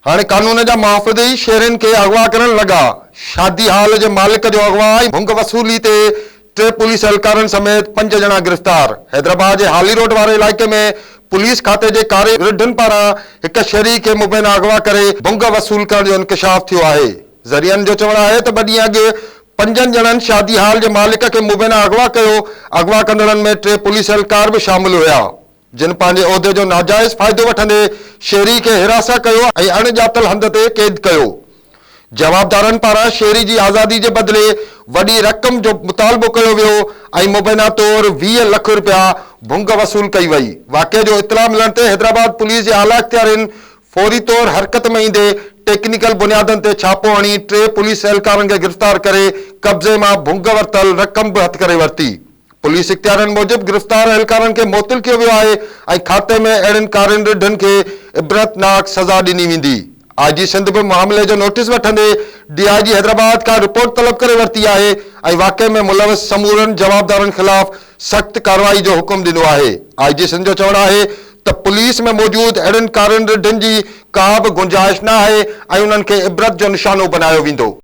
هاڻي قانون جا محافظ ئي شهرين کي اغوا ڪرڻ لڳا، شادي هال جي مالڪ جو اغوا ۽ ڀنگ وصولي تي ٽي پوليس اهلڪارن سميت پنج ڄڻا گرفتار، حيدرآباد جي هالي روڊ واري علائقي ۾ پوليس کاتي جي ڪاري رڍن پاران هڪ شهري کي مبينا اغوا ڪري ڀنگ وصول ڪرڻ جو انڪشاف ٿيو آهي، ذريعن جو چوڻ آهي ته ٻه ڏينهن اڳ پنجن ڄڻن شادي هال جي مالڪ کي مبينا اغوا ڪيو، اغوا ڪندڙن ۾ ٽي پوليس اهلڪار به شامل هيا. جن پنهنجي عهدي جو ناجائز فائدو وٺندي شهري کي هراسان ڪيو ۽ اڻ ڄاتل هنڌ تي قيد ڪيو. جوابدارن پاران شهري جي آزادي جي بدلي وڏي رقم جو مطالبو ڪيو ويو ۽ مبينا طور 20 لک رپيا ڀنگ وصول ڪئي وئي. واقعي جو اطلاع ملڻ تي حيدرآباد پوليس جي اعليٰ اختيارين فوري طور حرڪت ۾ ايندي ٽيڪنيڪل بنيادن تي ڇاپو هڻي ٽي پوليس اهلڪارن کي گرفتار ڪري قبضي مان ڀنگ ورتل رقم به هٿ ڪري ورتي. پوليس اختيارين موجب گرفتار اهلڪارن کي معطل ڪيو ويو آهي ۽ کاتي ۾ اهڙين ڪارين رڍن کي عبرتناڪ سزا ڏني ويندي. آء جي سنڌ به معاملي جو نوٽيس وٺندي ڊي I جي حيدرآباد کان رپورٽ طلب ڪري ورتي آهي ۽ واقعي ۾ ملوث سمورن جوابدارن خلاف سخت ڪارروائي جو حڪم ڏنو آهي. آء جي سنڌ جو چوڻ آهي ته پوليس ۾ موجود اهڙين ڪارين رڍن جي ڪا به گنجائش نه آهي ۽ انهن کي عبرت جو نشانو بنايو ويندو.